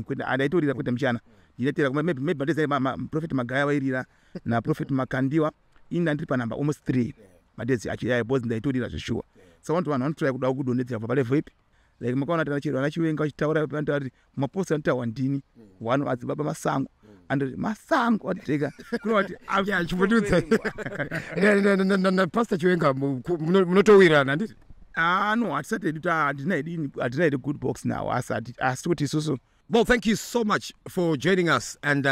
Kwete, handaitorira kwete muchana. Ndinoteera maybe madezi Prophet Magaya vairira naProphet Makandiwa. Ini ndandiri panumber almost 3 madezi acho yaya, because ndaitorira zveshuwa. Saka vanhu vanotry kuda kudonhedzera kubva palevel ipi. Like makaona tana chero vana Chiwenga vachitaura, vanotaura kuti mapostori anotaurwa ndini one, Madzibaba Masango. Andoti Masango anditeka kunova kuti Ya, chimbondiudza. Pastor Chiwenga munotowirana, handiti? Ah no, hatisati hedu, handina hedu, hatina hedu good box now, asi asi kuti isusu Well, thank you so much for joining us. And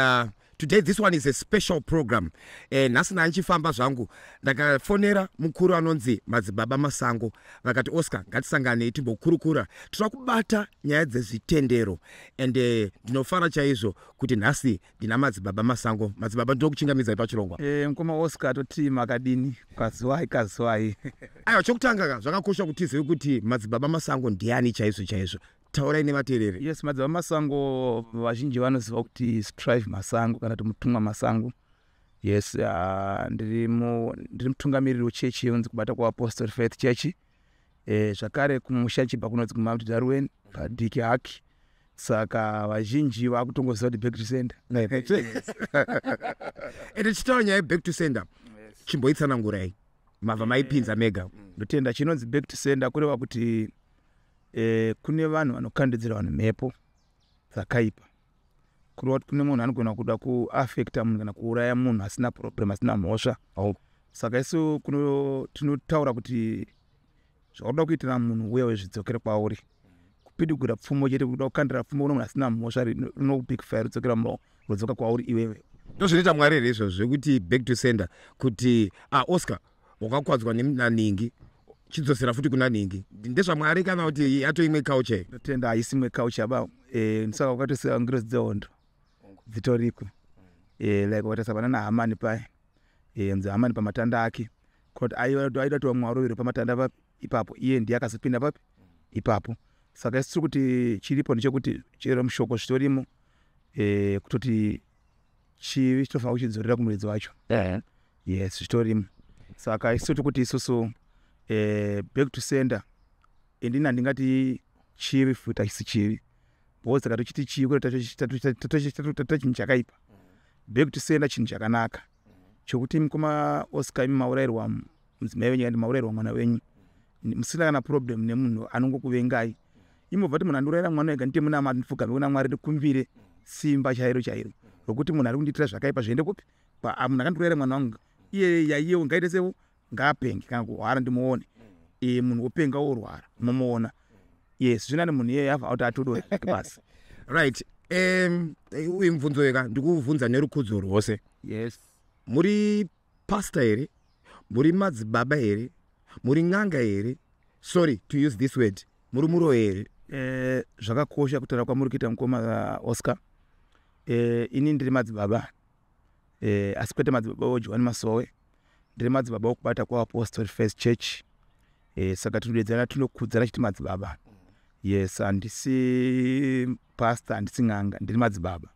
today, this one is a special program. Nhasi ndanchifamba zvangu, ndakafonera mukuru anonzi Madzibaba Masango, vakati, "Oscar, ngatisanganei timbokurukura, tinoda kubata nyaya dzezvitendero." And ndinofara chaizvo kuti nhasi ndina Madzibaba Masango. Madzibaba, ndinokuchingamidzai pachirongwa. Mukoma Oscar, toti makadini? Kazuwai, kazuwai. Aiwa, chokutanga ka, zvakakosha kuti tizive kuti Madzibaba Masango ndiani chaizvo chaizvo. Taurai nevateereri. Yes, Madzibaba Masango vazhinji vanoziva kuti Strive Masango kana kuti Mutumwa Masango. Yes, ndiri mutungamiriri wechechi yonzi Kubata kuApostle Faith Church. Zvakare kumusha chibva kunonzi kuMount Darwin, paDiki Haki. Saka vazhinji vakutongoziva kuti back to sender. Ende tichitaura nyaya yeback to sender, chimboitsanangurai, mabva maipinza mega. Ndotenda. Chinonzi back to sender kureva kuti kune vanhu vanokandidzira vanhu mhepo dzakaipa. Kureva kuti kune munhu anogona kuda kuafecta munhu kana kuuraya munhu asina problem, asina mhosva. Saka isu tinotaura kuti zvaunoda kuitira munhu uya wezvidzokere kwauri. Kupidigura pfumo chete, kuda kukandira pfumo kuno munhu asina mhosva, rinobackfire, rodzokera rodzoka kwauri iwewe. Ndozvinoita Mwari here izvozvo zvekuti back to sender, kuti ah, Oscar wakakwadzwa naningi, chidzosera futi kuna ningi? NdezvaMwari kana kuti yato imwe culture? Ndotenda, haisi imwe culture ba. Saka ukatosiya ngirozi dzehondo dzitoriko. Like wakatarisa pana naHamani paya, nzi Hamani pamatanda ake, kuti aida kuti vamwe varoverwe pamatanda papi ipapo, iye ndiye akazopinda papi ipapo. Saka isu tiri kuti chiripo ndechekuti chero mushoko zvitorimo, kutoti chivi chitofanira kuchidzorera kumuridzi wacho. Yes, zvitorimo. Saka isu tiri kuti isusu back to sender, indini handingati chivi futi, hachisi chivi, because saka tochiti chivi kuti tatoita chinhu chakaipa. Back to sender chinhu chakanaka, chokuti mukoma Oscar, imi maurayirwa mudzimai wenyu kandi maurayirwa mwana wenyu, musina kana problem nemunhu anongokuvengai, imobva kuti munhu andiurayira mwana wega, ndite munamato, ndipfugame kuna Mwari, ndikumbire simba chairo chairo rokuti munhu ari kundiitira zvakaipa zviende kupi. Munhu akandiurayira mwana wangu iye yaiyewo ngaite sewo, ngaapenge kana kurwara ndimuone. Munhu wopenga, worwara, munomuona. Yes, zvinani munhu iyeye abva kuti atodore basi. Right, uyu mubvunzo weka ndikuvhunza nerukudzo rwose. Yes. Muri pastor here? Muri madzibaba here? Muri n'anga here? Sorry to use this word, muri muro here? Zvakakosha kutaura kwamuri kuita, mukoma Oscar. Ini ndiri madzibaba, asi kwete madzibaba weJohani Masowe. Ndiri madzibaba wokubata kwaApostle First Church. Saka tinodedzana, tinokudzana chiti madzibaba. Yes, handisi pastor, handisi n'anga, ndiri madzibaba.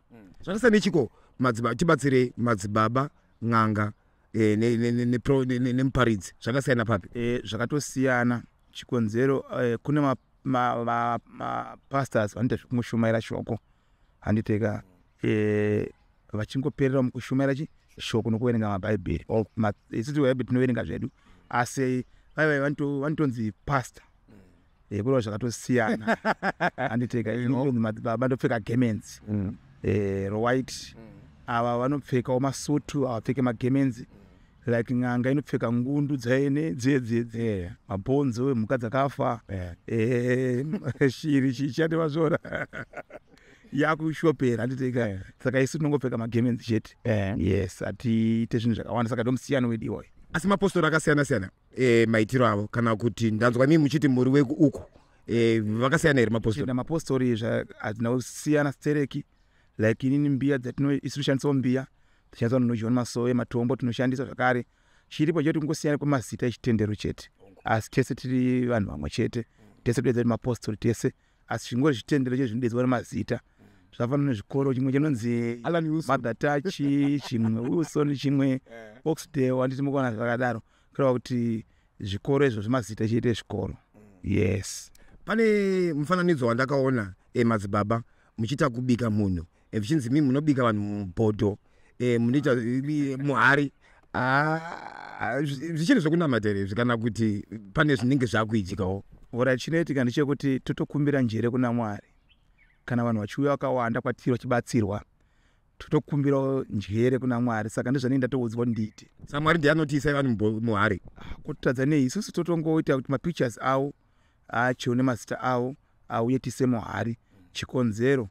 Zvakasiyana nechiko madzibaba? Tibatsirei, madzibaba, n'anga nemuparidzi, zvakasiyana papi? Zvakatosiyana. Chikonzero, kune mapastors vanoita zvekungoshumira shoko, handiteka, vachingoperera mukushumaira chi shoko nokuverenga mabhaibheri. Isusu bhaibheri tinoverenga zvedu, asi vaivai vanotonzi pastor. Kureva zvakatosiyana, handiteka. Inotonzi madzibaba, ndopfeka garments rewhite. Ava vanopfekawo masutu, havapfeke magarments. Like n'anga inopfeka ngundu dzaine dziye dziye, mabhonzo emhuka dzakafa, shiri, chichati vazvona yakushopera, handiteka. Saka isu tinongopfeka magarments chete. Yes, hatiite zvinhu zvakawanda. Saka ndomusiyano wedu iwoyo. Asi mapostori akasiyana siyana maitiro avo, kana kuti ndanzwa imi muchiti muri wekuuku, vakasiyana here mapostori? Tenda, mapostori hadzina kusiyana stereki. Like inini mbiya dzatino isu tinoshandisawo mbiya tichandisa noJohn Masowe, matombo tinoshandisa zvakare. Chiripo chekuti kungosiyana kwemazita echitendero chete, asi tese tiri vanhu vamwe chete. Tese toedza kuti mapostori tese, asi zvingori zvitendero chete zvinodedzwa nemazita. Zvakafanana nezvikoro, chimwe chinonzi Alan Wilson. Mother Touch, chimwe Wilson, chimwe Oxdale, handiti mukuona zvakadaro? Kureva kuti zvikoro izvo zvemazita chete ezvikoro. Yes. Pane mufananidzo wandakaona, madzibaba. Muchiita kubika munhu, zvichinzi mi munobika vanhu mubhodho, munoita muhari. Ah, zvichiri zvekunamata here izvi, kana kuti pane zvinenge zvakuitikawo? Ora, chinoitika ndechekuti totokumbira njere kuna Mwari. Kana vanhu vachiuya vakawanda kwatiri vachibatsirwa, totokumbirawo njere kuna Mwari. Saka ndizvanenge ndatoudzwa kuti ndiite. Saka Mwari ndiye anotiisai vanhu muhari? Kutadza nei? Isusu totongoita kuti mapictures avo acho nemazita avo auye, tiise muhari. Chikonzero,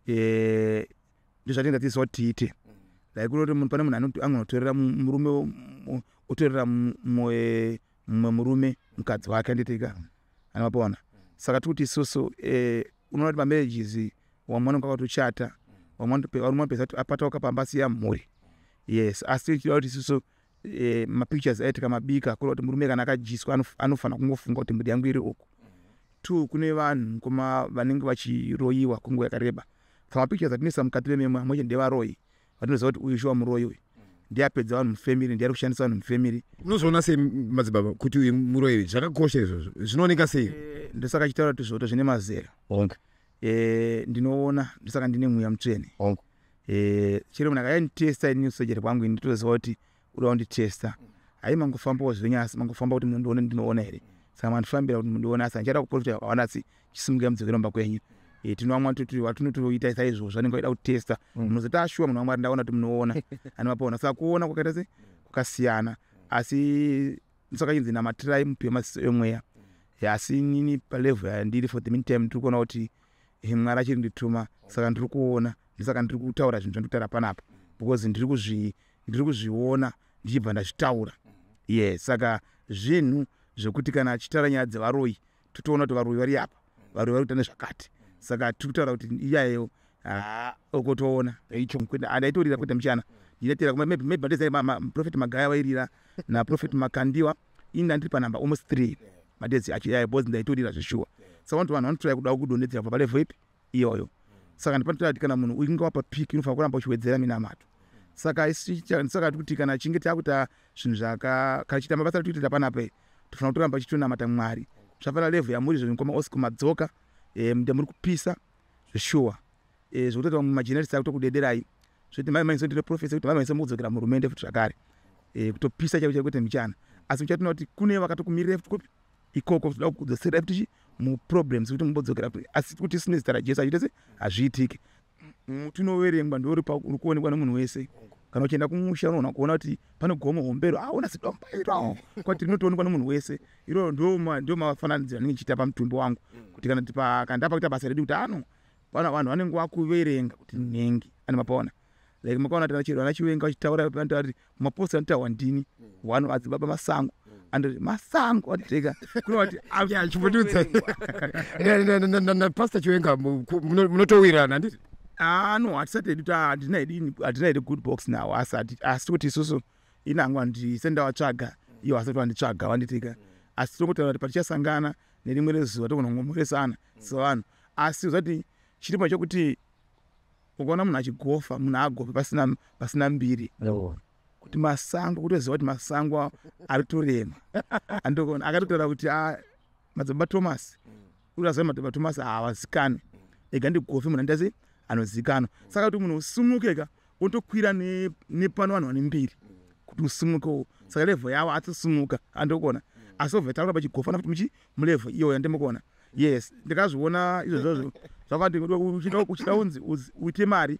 ndozvatinenge tatiiswa kuti tiite. Like kunoti munhu, pane munhu anotorera murume, otorera mumwe murume mukadzi wake, anditika anomapaona. Saka tiri kuti isusu, unoona kuti mamarriages, vamwe vanonge vakatochata, vamwe varume vanopedza kuti apatauka pamba, siya mhuri. Yes, asi tichida kuti isusu, mapictures aiti kamabika, kureva kuti murume kana akadyiswa anofanira kungofunga kuti mhuri yangu iri uku. Two, kune vanhu kuma vanenge vachiroyiwa kwenguva yakareba. Saka mapictures atinoisa mukati mememo amwe ndevaroyi vatinoziva kuti uyu shuwa muroyi, uyu ndiye apedza vanhu mufamily, ndiye ari kushandisa vanhu mufamily. Unozoona sei, madzibaba, kuti uyu muroyi? Zvakakosha izvozvo, zvinooneka sei? Ndosaka chitaura kuti zvoto zvine mazera. Ndinoona, ndosaka ndine mweya mutsvene. Chero munhu akayanditesta ini surgery kwangu, ini nditoziva kuti uda kunditesta. Hai, mangofambawo zvenyu, asi mangofamba kuti mundione, ndinoona here? Saka mandifambira kuti mundione, asi handichada kuprofita yakawanda, asi chisimukai mudzokere mumba kwenyu. Tinovamwa watinotoita saizvozvo, vanenge vaida kutesta. Munozoti ashuwa munhu waMwari, ndaona kuti munoona, anomapaona. Saka kuona kwakaita se kwakasiyana, asi saka chinzi namatirai mupiwe maziso emweya. Asi inini palevel yandiri for the meantime, ndiri kuona kuti Mwari achiri ndituma, saka ndiri kuona. Ndosaka ndiri kutaura zvinhu zvandikutaura panapa, because ndiri kuzviona ndichibva ndazvitaura. Yes, saka zvinhu zvekuti kana achitaura nyaya dzevaroyi, totoona kuti varoyi vari apa, varoyi vari kuita nezvakati. Saka tiri kutaura kuti iyayo haa, ukotoona andaitorira kwete muchana, ndinatera maybe madezi Prophet Magaya vairira naProphet Makandiwa. Ini ndandiri panumber almost 3 madezi acho iyayo, because ndaitorira zveshuwa. Saka vanoti vanhu vanotoya kuda kudonhedzera kubva palevel ipi iyoyo. Saka ndipanotaura kuti kana munhu uchinge wapa peak, unofanira kuramba uchiwedzera minamato. Saka saka kuti kana chinge takuita zvinhu zvaka, kana chiita mabasa atiri kuita panapa, tofanira kutoramba tichitonamata Mwari. Zvafanira level yamuri izvo, mukoma Oscar, madzoka, munde muri kupisa zveshuwa, zvekutoti vamwe majournalist akutokudederai, zvoti mai maiso ndine prophecy kuti mai maiso mukudzokera muhurumende futi zvakare, kutopisa chaiko chaiko kwete michana. Asi muchatoona kuti kune vakatokumirira futi kupi ikoko, kuda kudzosera futi muproblems kuti mumbodzokera. Asi kuti sine zita raJesu achiite se hazviitike. Muti unoverengwa ndouri uri kuonekwa nemunhu wese. Kana uchienda kumusha, unoona kuona kuti pane gomo hombero, aona zidomba iro kwati rinotoonekwa nemunhu wese. Iroro ndo mafananidziro anenge chiita pamutumbi wangu, kuti kana kana ndapa kuita basa redu, kuti ano vana vanhu vanenge vakuverenga kuti nhengi ane mapaona. Like makaona kuti chero vana Chiwenga vachitaura, vanotaura kuti maposta anotaurwa ndini one adzibaba Masango, andoti Masango anditeka kuna kuti. Ya, chimbondiudza, Pastor Chiwenga munotowirirana, handiti? Ah, no, hatisati hedu, handina hedu, hatina hedu good box nawo. Asi kuti isusu inangu handise ndavatsvaga, iwo asati vanditsvaga, vanditika. Asi tinongotaura kuti patichasangana nerimwe rezuva, togona kungomuresana sevanhu. Asi uzati chiripo chekuti ukaona munhu achigofa, munhu agofe pasina mbiri kuti Masango, kutoziva kuti Masango ari torema. Andokona akatotaura kuti a madzibaba Thomas, uraziva madzibaba Thomas havazikanwi, ega ndigofe munhu andasi anozikanwa. Saka kuti munhu usimuke ka, unotokwira nepano vanhu vane mbiri kuti usimukewo. Saka level yavo atosimuka, andokona. Asi obva taura pachigofa futi muchi mulevel iyoyo, andimukona. Yes, ndakazviona izvozvozvo. Zvakati uchida unzi uite mari,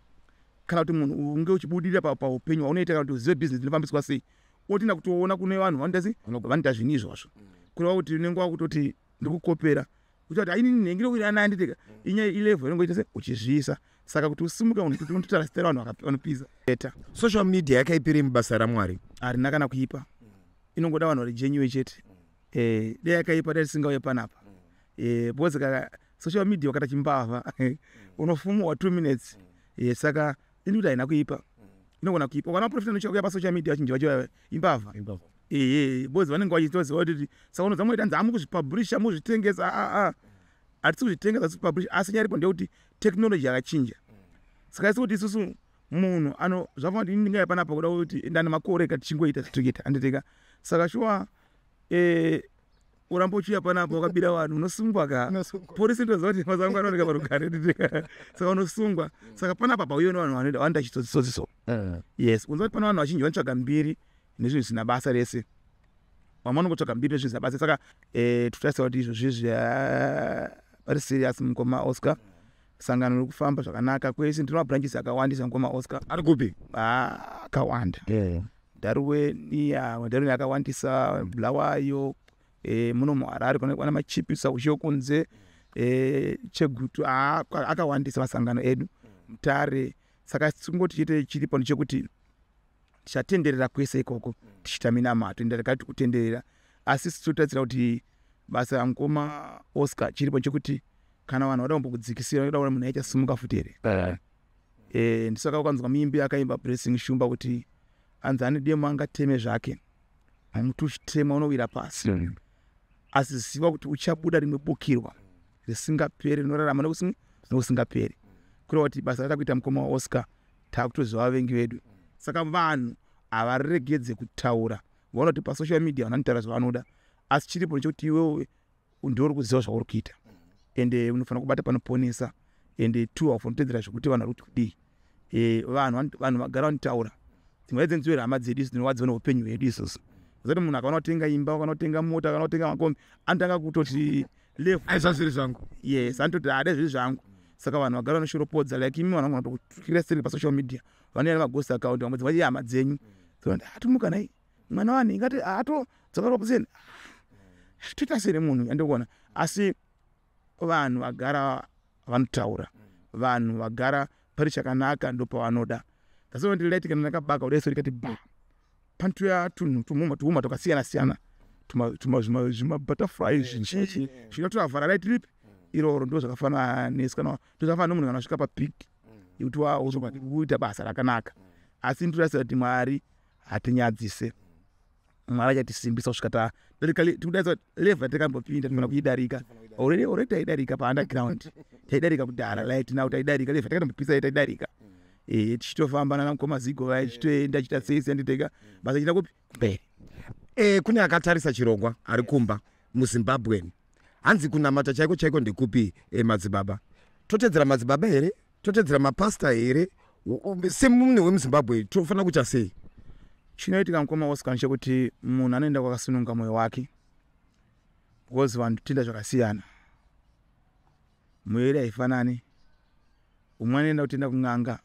kana kuti munhu unge uchibudirira paupenyu hwaunoita, kana kuti uzive bhizinesi rinofambiswa sei, otinda kutoona kune vanhu vanoita sei, vanoita zvinhu izvozvo. Kureva kuti unenge wakutoti ndikukopera, uchati ainini nhengi ndokuita naye, nditika inyaya ilevel inongoita se uchizviisa. Saka kuti usimuke, unototaura zita revanhu vanopisa eta. Social media yakaipirei mubasa raMwari? Harina kana kuipa, inongoda vanhu vari genuine chete. Dai yakaipa, dai tisingauye panapa, because kaka social media wakata chimbavha, unofumuwa 2 minutes. Saka ini kuti haina kuipa, inogona kuipa. Ukaona profita anochauya pasocial media, vachinji vacho imbavha. Ehe, because vanenge vachitoziva kuti. Saka unodza moita nzi amukuzvipublisha, muzvitengesa. Aa, hatisi kuzvitengesa, hatisi kupublisha. Asi nyaya iripo ndeyekuti technology yakachinja. Saka isi kuti isusu munhu ano zvafanira kuti ini ndingauya panapa kuda kuti ndane makore ka tichingoita zvitikita, handitika. Saka shuwa, Uramba uchiuya panapa wakabira vanhu, unosungwa ka. Porisi ndoziva kuti masango anooneka parugare, saka unosungwa. Saka panapa pauye nevanhu vanoita chitsotsi. Yes, unza kuti pane vanhu vazhinji vanotsvaga mbiri nezvinhu zvisina basa rese. Vamwe vanongotsvaga mbiri nezvinhu zvisina basa. Saka totarisa kuti izvozvizvi vari serious, mukoma Oscar. Sangano riri kufamba zvakanaka kwese. Ndino mabranches akawandisa, mukoma Oscar. Ari kupi? Akawanda. Dharuweni, Dharuweni akawandisa, Bulawayo, muno muHarare kwana Machipisa, uchiyo kunze, Chegutu, akawandisa masangano edu, Mutare. Saka tingoti chete chiripo ndechekuti tichatenderera kwese ikoko tichiita minamato. Ende kutenderera, asi totarisira kuti basa ramukoma Oscar chiripo chekuti kana vanhu vada kumbokudzikisira, vanoda kuona munhu aichasimuka futi here. Ndisaka ukanzwa muimbi akaimba Blessing Shumba kuti anzi ane demo, angateme zvake muti, uchitema unowira pasi, asi ziva kuti uchabuda rimwe bukirwa risingaperi, rinorarama nokusingaperi. Kureva kuti basa rata kuita, mukoma waOscar, taakutoziva vavengi vedu. Saka vanhu havaregedze kutaura. Vaona kuti pasocial media vanhu vanotaura zvavanoda, asi chiripo ndechekuti iwewe ndiwe uri kuziva zvauri kuita, ende unofanira kubata panoponesa. Ende two, haufanira kutedzera zvekuti vanhu vari kuti kudii. Vanhu vagara vanotaura. Dzimwe dzenziwe hama dzedu isu dzinorwadziwa neupenyu hwedu isusu. Zati munhu akaona kutenga imba, akaona kutenga mota, akaona kutenga makombi, anotanga kutoti level. Aizva zviri zvangu. Yes, anototi hade zviri zvangu. Saka vanhu vagara vanoshoropodza, like imi vanhu vanogona kutokutukira seri pasocial media, vanoya nemaghost account, vamwe dzimwe hama dzenyu, atumuka nai mwana wani ingati ato dzakaropuseni, toita sei nemunhu andikuona? Asi vanhu vagara vanotaura, vanhu vagara pari chakanaka ndopavanoda. That's why light kana ndakabaka kudai so, rikati ba, panotoya tunhu tumuma tuhuma twakasiyana siyana, zvimabutterfly zvinchi zvinotovavhara light ripi iroro. Ndo zvakafanana nesu, kana ndo zvakafanana nemunhu kana asvika papeak yekuti wakuita basa rakanaka. Asi ndinotarisa kuti Mwari hatinyadzise, Mwari achatisimbisa kusvika ta tikudaidza level yatakambopinda. Tinogona kuidarika. Already taidarika paunderground, taidarika kudhara. Light now taidarika level takatombopisa, taidarika. Tichitofamba nana mukoma Zigo vai, tichitoenda chiita sei sei, nditega basa chienda kupi? Kumberi. Kune akatarisa chirongwa ari kumba muZimbabwe, hanzi kunamata chaiko chaiko ndekupi? Madzibaba, totedzera madzibaba here? Totedzera mapasta here? Semunhu wemuZimbabwe tofanira kuita sei? Chinoitika, mukoma Oscar, ndechekuti munhu anoenda kwakasununga mwoyo wake, because vanhu totenda zvakasiyana, mwoyo yedu haifanani. Umwe anoenda kutenda kun'anga,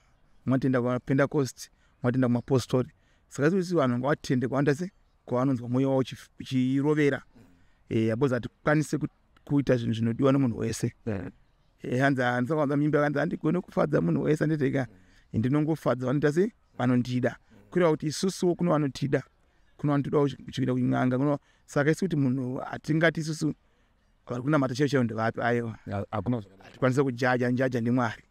umwe anotenda kumapentecost, umwe anotenda kumapostori. Saka isusu vanhu ngavatende kwavanoita se kwavanonzwa mwoyo wavo uchirovera, because hatikwanisi kuita zvinhu zvinodiwa nemunhu wese. Hanzi handisakawanza mimba, kanzi handigoni kufadza munhu wese, anditeka ndinongofadza vanoita se vanondida. Kureva kuti isusuwo kuno vanotida, kuno vanotodawo kuenda kun'anga kuno. Saka isi kuti munhu hatingati isusu vari kunamata chaivo chaivo ndevapi, aiwa. Hakuna. Hatikwanisi kujaja, njaja ndiMwari,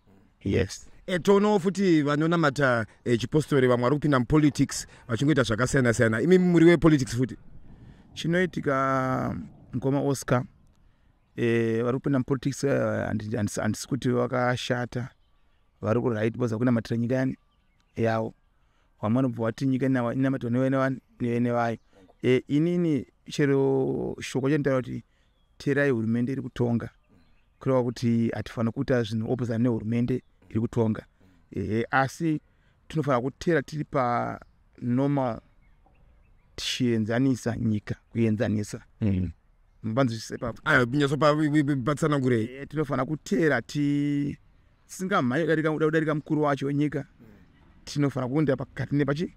yes. Toonawo futi vanonamata chipostori, vamwe vari kupinda mupolitics vachingoita zvakasiyana siyana. Imi muri wepolitics futi? Chinoitika, mukoma Oscar, vari kupinda mupolitics, handisi kuti vakashata, vari kuright, because vakunamatira nyika yani yavo. Vamwe vanobva vati nyika inamatirwa nevene vayo. Inini chero shoko chanditaura kuti teerai hurumende iri kutonga, kureva kuti hatifaniri kuita zvinhu opposite nehurumende iri kutonga. Asi tinofanira kuteera tiri panormal, tichienzanisa nyika, kuenzanisa mubanzwisise ipapo. Aya nyatsopa-patsanangurei. Tinofanira kuteera tisingamhanyi kudarika mukuru wacho wenyika. Tinofanira kuenda pakati nepachi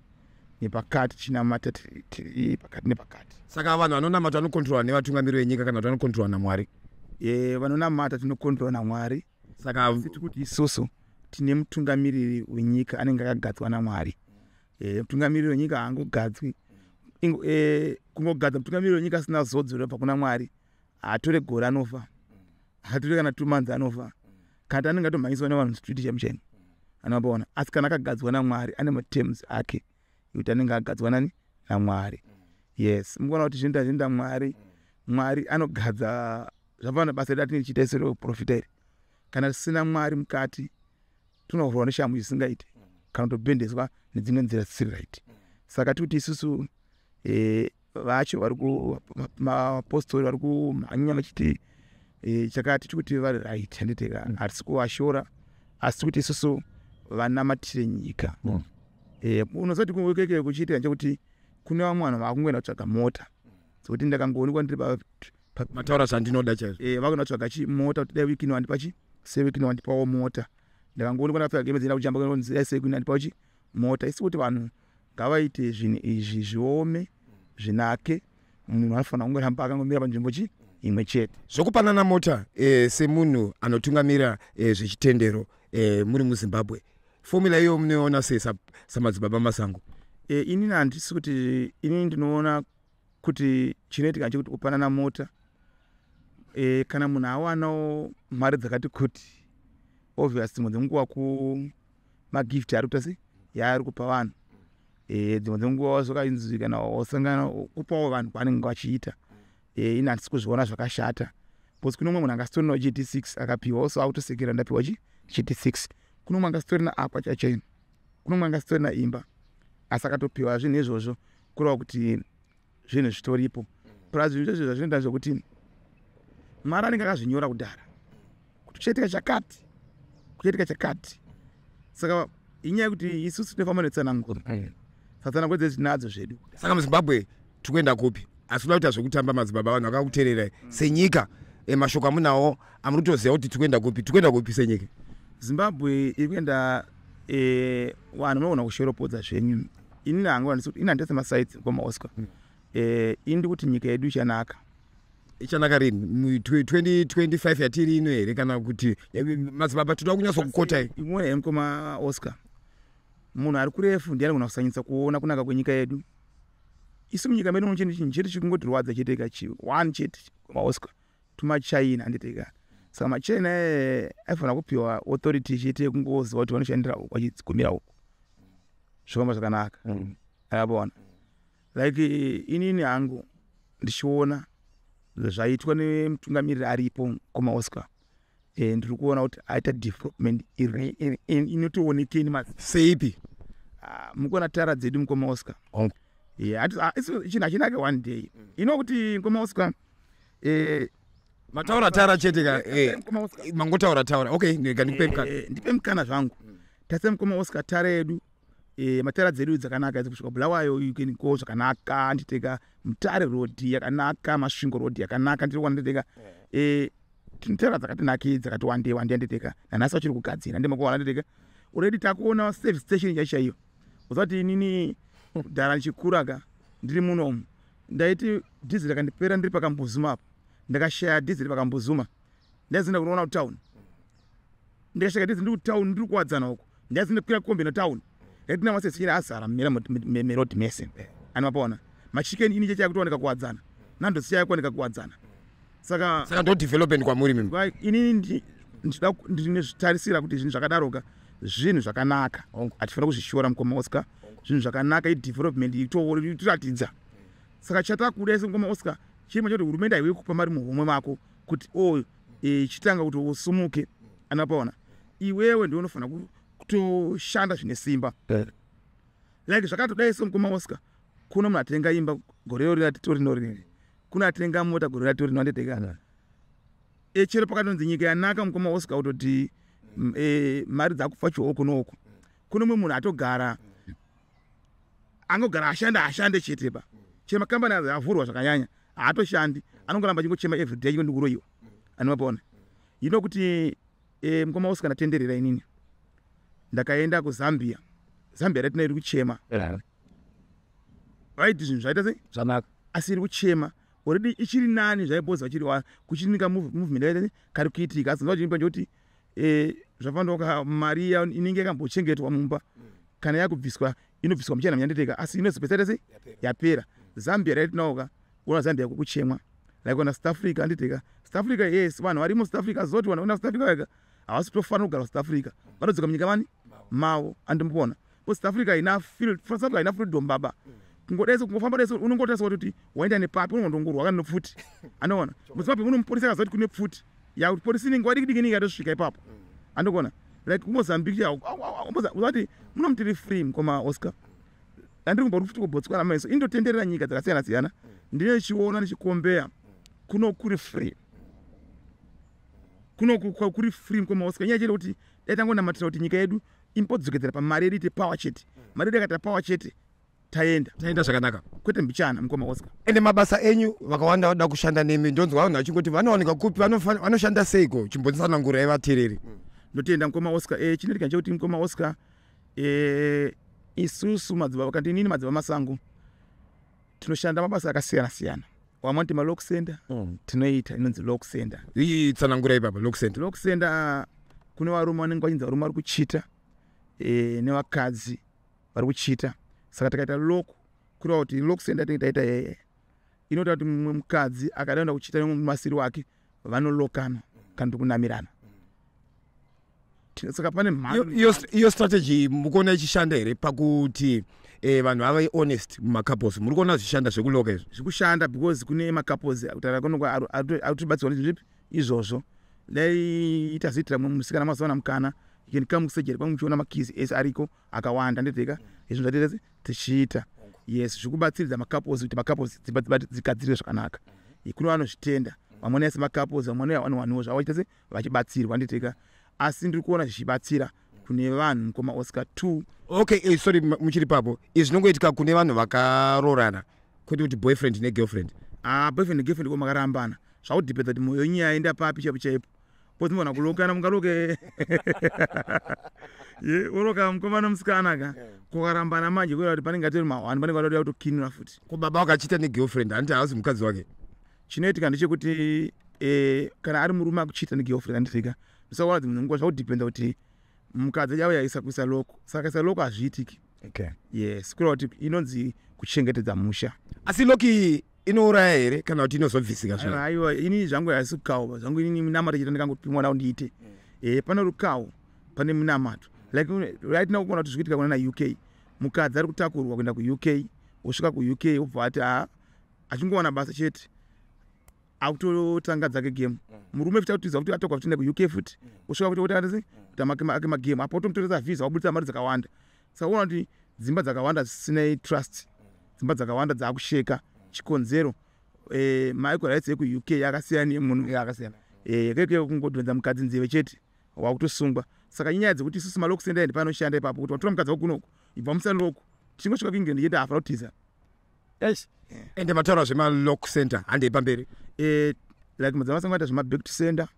nepakati, chinamata tiri pakati nepakati. Saka vanhu vanonamata vanokontrolwa nevatungamiri venyika kana kuti vanokontrolwa naMwari? Vanonamata tinokontrolwa naMwari. Saka Asi tikuti isusu tine mutungamiriri wenyika anenge akagadzwa naMwari. Mutungamiriri wenyika haangogadzwi. Kungogadza mutungamiriri wenyika asina zodzo rinobva kuna Mwari, haatore gore anofa, haatore kana 2 months anofa, kana anenge atomhanyiswa nevanhu street chaimo chaimo, anopaona. Asi kana akagadzwa naMwari, ane materms ake ekuti anenge agadzwa nani? NaMwari, yes. Mukuona kuti zvinoita Mwari. Mwari anogadza. Zvafana basa redu atinenge tichiita isu rekuprofita iri, kana tisina Mwari mukati, tinovhurwa neshamu isingaiti kana kutobhendeswa nedzimwe nzira dzisiri right. Saka tikuti isusu Vacho vari kumapostori vari kumhanya vachiti chakati, tikuti vari right, handiteka? Hatisi kuvashora, asi kuti isusu vanamatire nyika. Unoziva kuti keke kuchiitika nchekuti kune vamwe vanhu vakungoenda kutsvaga mota dzekuti ndakangoonekwa ndiri Mataura zvandinoda chaizvo. Vakuenda kutsvaga chi mota kuti dai Wicknell wandipa chi, Sir Wicknell wandipawo mota. Ndakangoonekwa ndakapfeka hembe dzienda kujamba, kunzi dai Sir Wicknell wandipawo chi mota. Isi kuti vanhu ngavaite zvinhu izvi zviome, zvinake. Munhu anofanira kungoramba akangomira panzvimbo chi imwe chete. Zvokupanana mota, semunhu anotungamira zvechitendero muri muZimbabwe, formula iyo munoiona sei samadzibaba Masango? Inini handisi kuti, inini ndinoona kuti chinoitika nchekuti kupanana mota, kana munhu awanawo mari dzakati kuti, obvious dzimwe dzenguva ku magift ari kuita sei yaari kupa vanhu, dzimwe dzenguva wazokainzi kana wasangana kupawo vanhu kwaanenge vachiita. Ini handisi kuzviona zvakashata, because kune umwe munhu angasitorinawo GT6, akapiwa so akutosekera, ndapiwa chi GT6. Kune umwe angasitorina aqua chachaino, kune umwe angasitorina imba, asi akatopiwa zvinhu izvozvo, kureva kuti zvinhu zvitoripo. Plus zvinhu izvozvo zvazvinoita zvekuti Mwari anenge akazvinyora kudhara kuti kuchaitika chakati, kuchaitika chakati. Saka inyaya yekuti isusu tinofamba netsananguro, saka tsananguro dzedu tinadzo zvedu. Saka muZimbabwe tikuenda kupi? Asi kuda kuita zvekutamba, madzibaba, vanhu vakakuteererai. Senyika, mashoko amunawo amuri kutoziva kuti tikuenda kupi, tikuenda kupi senyika? Zimbabwe iri kuenda, vanhu munogona kushoropodza zvenyu. Inini hangu handisi kuti ini handitese masides kwamaOscar. Ini ndikuti nyika yedu ichanaka. Ichanaka rini? 2025 yatiri ino here, kana kuti madzibaba, toda kunyatsokukotai? Imwe yemukoma Oscar, munhu ari kurefu ndiye anogona kusanyisa kuona kunaka kwenyika yedu. Isu munyika medu muno chinhu chinhu chete chikungotirwadza chete ka one chete, maOscar, tumachina, handiteka? Saka machina aifanira kupiwa authority chete yekungoziva kuti vanoshandira uku, vachigumira uku, zvofamba zvakanaka. Akapona like inini hangu ndichiona zvaitwa nemutungamiriri aripo kumaOscar, ndiri kuona kuti aita development inotoonekeni masi. Seipi? Ah, mukuona tara dzedu, mukoma Oscar. Yeah, chinhu hachinake one day ino kuti, mukoma Oscar, Mataura tara chete ka. Mukoma Oscar. Mangotaura taura, okay, ndika ndikupe mukana. Ndipe mukana zvangu. Tase mukoma Oscar, tara yedu, matara dzedu dzakanaka idzi kusvika Bulawayo, you can go zvakanaka, nditeka? Mutare Road yakanaka, Masvingo Road yakanaka, ndiri kuona, nditeka? Tara dzakati naki, dzakati wandei wandei, nditeka? Nanhasi vachiri kugadzira, ndimakuona, nditeka? Already takuona service station chaichaiyo. Usati inini kudhara ndichikura ka, ndiri munomu, ndaiti dhizeri rakandipera ndiri paKambuzuma apo, ndakashaya dhizeri paKambuzuma, ndaizoenda kunoona kutauni. Ndikashaya dhizeri ndiri kutauni, ndiri kuWadzana uko, ndaizoenda kukwira kombi netauni. Raitina masesini azara merodhi mese, ani mapaona maChicken Inn cheche yakutooneka kuWadzana, Nando's yakuoneka kuWadzana. Saka Saka ndo development kwamuri mimi? Inini ndinezvitarisira kuti zvinhu zvakadaroka zvinhu zvakanaka. Hatifanira kuzvishora, mukoma Oscar. Zvinhu zvakanaka, idevelopment itoratidza. Saka chatakuda ise, mukoma Oscar, chirimo chekuti hurumende haiwe kupa mari muhomwe mako kuti o chitanga kuti usumuke, anapaona? Iwewe ndiwe unofanira kutoshanda zvine simba. Like zvakatodai so, mukoma Oscar, kuno munhu atenga imba gore rori ratitori rineri, kuno atenga mota gore ratori rino. Chero pakatonzi nyika yanaka, mukoma Oscar, kutoti mari dzakufa chioko nouko, kuno mumwe munhu atogara, angogara ashanda, ashande chete pa chero makambani avhurwa zvakanyanya, haatoshandi, anongoramba achingochema everyday, achingondikuroyiwa, anomapaona ino kuti mukoma Oscar, ndatenderera inini, ndakaenda kuZambia. Zambia ratina iri kuchema, vaiti zvinhu zvaita sei? Zvanaka. Asi iri kuchema already, ichiri nani zvaibhozi vachiri kuchinika movement yaita kari kuitika. Asi ndochimba ndekuti zvafanira mari iya inenge yakambochengetwa mumba, kana yakubviswa, inobviswa muchena munyandeteka, asi inozopesa ita sei? Yapera. Zambia raitinawoka, ona Zambia kukuchemwa, like ona South Africa, anditeka? South Africa, yes, vanhu varimo South Africa, azoti vanhu ona South Africa vega havasi kutofanira kugara South Africa, vanodzoka munyika vani mavo, andimupona? But South Africa haina South Africa haina freedom baba. Kungodai kungofamba dai, unongotarisa kuti waenda nepapi, unongondongorwa kana nepfuti, anoona? MuZimbabwe muno mupolisi akaziva kuti kune pfuti yakuti polisi inenge wadiki diki inenge yatosvika ipapo, andikuona? Like kuMozambique, uzati muno mutiri free, mukoma Oscar. Andiri kumbori futi kuBotswana maiso indotenderera nyika dzakasiyana siyana, ndinochiona ndichikombeya kuno kuri free, kuno kuri free, mukoma Oscar. Nyaya chete kuti dai tangonamatira kuti nyika yedu imbodzokedzera pamari yedu ite power chete. Mari yedu yakaita power chete, taenda. Taenda zvakanaka. Kwete mbichana, mukoma Oscar. Ende mabasa enyu, vakawanda vada kushanda nemi. Ndonzwa vanhu vachingoti vanowanika kupi, vanoshanda seiko? Chimbotsanangurai vateereri. Ndotenda, mukoma Oscar. Chinoitika nchekuti, mukoma Oscar, isusu madzibaba, kandi inini Madzibaba Masango, tinoshanda mabasa akasiyana siyana. Wamwe vanoti malock center. Tinoita inonzi lock center. Tsanangurai baba, lock center. Lock center, kune varume vanenge vachinzi varume vari kuchita nevakadzi vari kuchita. Saka tikaita lock, kureva kuti lock center tinenge taita yeye inoita kuti mumwe mukadzi akada kuenda kuchita nemumasiri wake, vanolokana kana kuti kunamirana. Saka pane mhando. Iyo strategy mukuona ichishanda here pakuti vanhu vave honest mumacouples? Muri kuona zvichishanda zvekuloka izvi? Zvikushanda, because kune macouples kutaura kuno arikutobatsirwa nezvinhu zvipi izvozvo. Dai tazoitira mumwe musikana mazowana mukana, you can come kusejeri kwangu muchiona makeys ese ariko akawanda. Ndeteka izvo zvatete tichiita, yes, zvikubatsiridza macouples kuti macouples dzimba dzigadzirwe zvakanaka. Kune vanozvitenda, vamwe nese macouples, vamwe vanowaniwo zvavo vachiita se vachibatsirwa. Ndeteka, asi ndiri kuona zvichibatsira kune vanhu, mukoma Oscar 2. Okay, sorry, muchiri papo, izvi zvinongoitika kune vanhu vakarorana, kwete kuti boyfriend negirlfriend? Ah, boyfriend negirlfriend ko makarambana, zvakudhipedza kuti mwoyo yenyu yaenda papi chaipo chaipo. Podzimona kulokana, mungaloke ye uroka mukomana musikana ka kukarambana manje, kuita kuti panenge atori mahwani, panenge vatoda kutokinura futi. Ko baba wakachita negirlfriend, handiti hauzi mukadzi wake? Chinoitika ndechekuti kana ari murume akuchita negirlfriend, anditika ndisakuona dzimwe nguva zvakudhipenda kuti mukadzi yavo yaisa kuisa lock. Saka isa lock hazviitiki. Yes, kureva kuti inonzi kuchengetedza musha. Asi lock iyi inouraya here kana kuti inozobvisika zvayo? Aiwa, ini zvangu haisi rukawo zvangu. Inini munamato chete ndikangopimwa nawo ndiite. Pane rukawo, pane munamato. Like right now kuona kuti zvikuitika kuna naUK, mukadzi ari kutakurwa kuenda kuUK, wosvika kuUK wobva ati a achingowana basa chete akutotanga dzake game. Murume futi akutiza kuti atogwa futi kuUK futi, wosvika futi wotanga sei kuita ake magame apo, otomutoresa visa, wabudisa mari dzakawanda. Saka uona kuti dzimba dzakawanda dzisina trust, dzimba dzakawanda dzaakusheka. Chikonzero, maequal rights ekuUK akasiyana nemunhu. Yakasiyana. Keke kungodhonza mukadzi nzeve chete, wakutosungwa. Saka inyaya dzekuti isusu malock center endi panoshanda ipapo kuti watora mukadzi wako kunoku, ibva musa lock, tichingosvika kuEngland chete haafana kutiza. Eish. Ende mataura zvemalock center, handei pamberi. Like madzimai asangoita zvemaback to sender.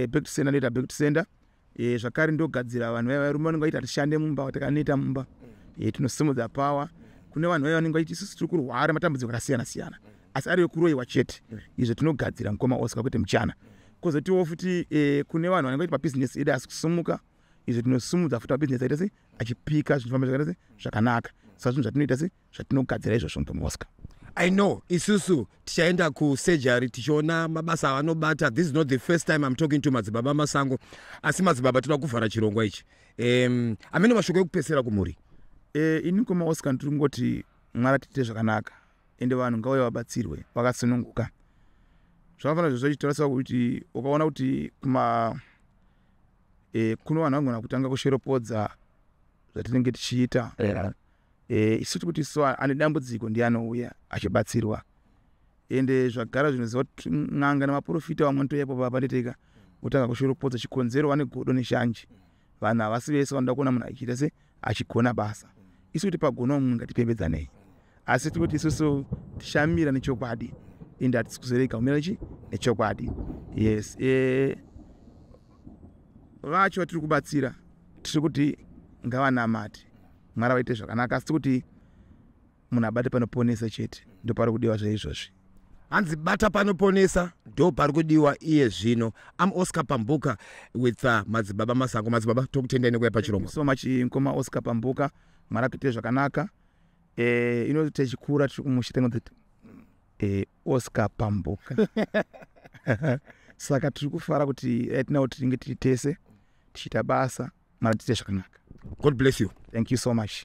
Back to sender, ndoita back to sender. Zvakare ndogadzira vanhu vaya varume vanenge vaita tishande mumba, takanoita mumba, tinosimudza power. Kune vanhu vaya vanenge vaiti isusu tiri kurwara matambudziko akasiyana siyana, asi ari ekuroyiwa chete, izvo tinogadzira, mukoma Oscar, kwete muchana. Kwozotiwo futi kune vanhu vanenge vaiti mabhizinesi edu asi kusumuka, izvo tinosimudza futi mabhizinesi aita se achipika, zvinofamba zvakaita se zvakanaka. Saka zvinhu zvatinoita se zvatinogadzira izvozvo, mukoma Oscar. I know isusu tichaenda kusurgery tichiona mabasa avanobata. This is not the first time I'm talking to Madzibaba Masango, asi madzibaba, toda kuvhara chirongwa ichi. Amene mashoko ekupesera kumhuri? Ini, mukoma Oscar, ndiri kungoti Mwari atiite zvakanaka, ende vanhu ngauye vabatsirwe vakasununguka. Zvakafanira zvozvo chitarisa kuti ukaona kuti kuma kuno vanhu vangona kutanga kushoropodza zvatinenge tichiita. Isu tiri kuti isu ane dambudziko ndiye anouya achibatsirwa. Ende zvagara zvinoziva kuti n'anga nemaprofita vamwe vanotoyapo papa ndeteka kutanga kushoropodza. Chikonzero, vane godo neshanje. Vanhu havasi vese vanoda kuona munhu achiita se achigona basa. Isu kuti pagona mumwe, ngatipembedzanei. Asi tiri kuti isusu tichamira nechokwadi, ende hatisi kuzorega kumira chi nechokwadi. Yes, vacho vatiri kubatsira, tiri kuti ngavanamate Mwari vaite zvakanaka. Asi tiri kuti munhu abate panoponesa chete, ndo pari kudiwa zvaizvozvi. Hanzi bata panoponesa, ndo pari kudiwa iye zvino. Am Oscar Pambuka with Madzibaba Masango. Madzibaba, tokutendai nekuya pachirongwa. So much, mukoma Oscar Pambuka. Mwari akuite zvakanaka. Inoti tichikura tiri kumusha tingonzi Oscar Pambuka. Saka tiri kufara kuti right now tinenge tiri tese tichiita basa. Mwari tiite zvakanaka. God bless you. Thank you so much.